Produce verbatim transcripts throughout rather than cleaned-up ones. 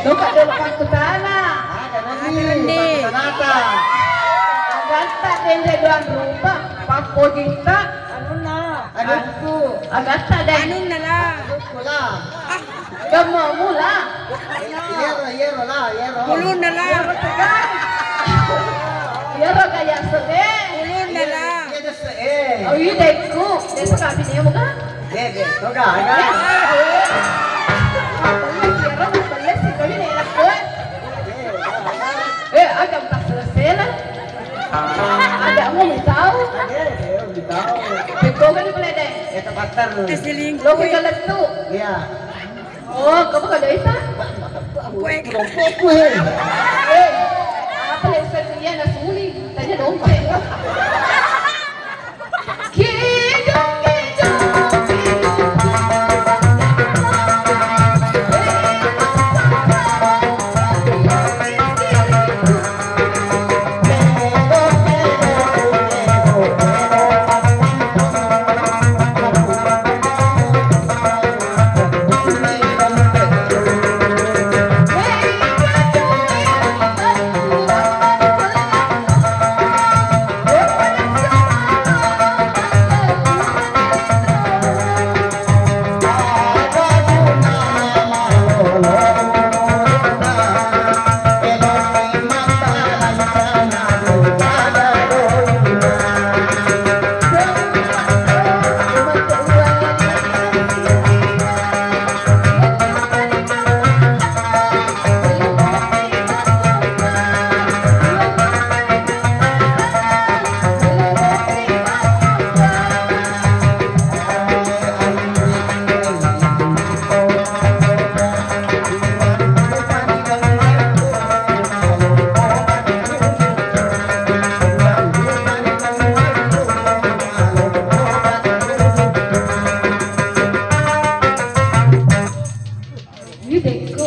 Loka dolo pakkutana. Ada nani pakkutana. Agatta denre doang rupa, pappojitta. Anunna. Aduh. Agatta deng. Anunna la. Aduh, la. Gemma mula. Yero, yero la, yero. Ulunna la. Yero tegang. Yero gaya sede. Ulunna la. Iya, iya, eh. Oh, iya, dekku. Desa kabinemu kan? Eh, eh, toga, aga. Eh, aga, tak selesai lah. Ada mau tahu? Eh, eh, tahu. Betul kan, boleh deh. Eh, tepatar. Lo kita letu. Iya. Oh, kamu kada itu? Kue. Dompet kue. Eh, apa yang saya punya, nasuli? Tanya dompet.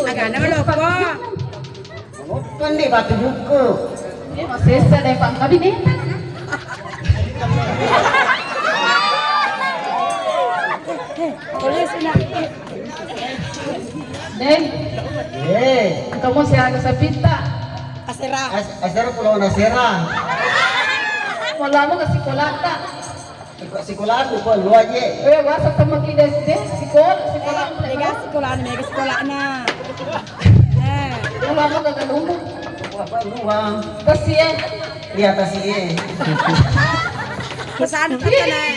Agana maloppo. Manoppa ndi batu buku. Iya, masessa deh, Pak. Tapi nih. Deh. Eh. Kamu siaga sapita. Asera. As-, asera pulau nasera. Mau lama ke sekolah tak? Siko-, sikolaku ko lu aje. Eh, wasa temaki deh, deh, sikol-, sikola. Eh, mega sekolahna, mega sekolahna. Eh. Lu lama gak ketemu. Apa lu, Bang? Tasi, eh. Iya, tasi, eh. Pesan, pesan, eh.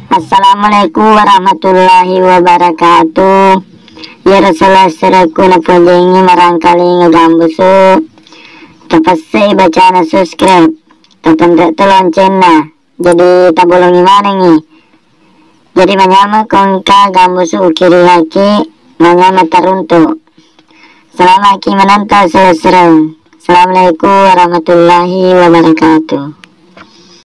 Assalamualaikum warahmatullahi wabarakatuh. Iyaro sala-salaku napojengi marangkalinga gambusu. Tapessei bacana subscribe. Tapenre to loncengna. Jadi tabolongi manengi. Jadi manyameng ko engka gambusu ukirihaki, manyameng taruntu. Selamaki menonton, selalu sereng. Assalamualaikum warahmatullahi wabarakatuh.